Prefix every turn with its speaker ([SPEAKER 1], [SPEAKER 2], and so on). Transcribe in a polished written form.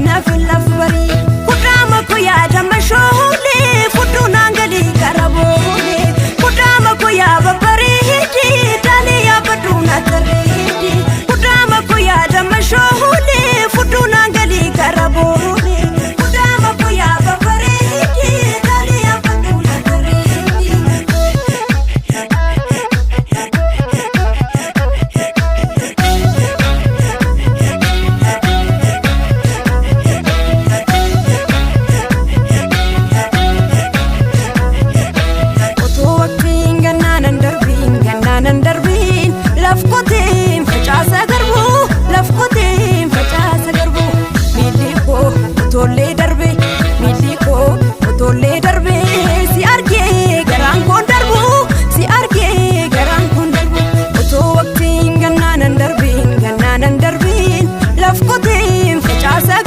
[SPEAKER 1] Naaf laf barii. Kudhaama koo yaadama shoolee fudhuunaan galii gara boolee. Kudhaama koo yaa babbareedee taalee yaabbadhu na tarree.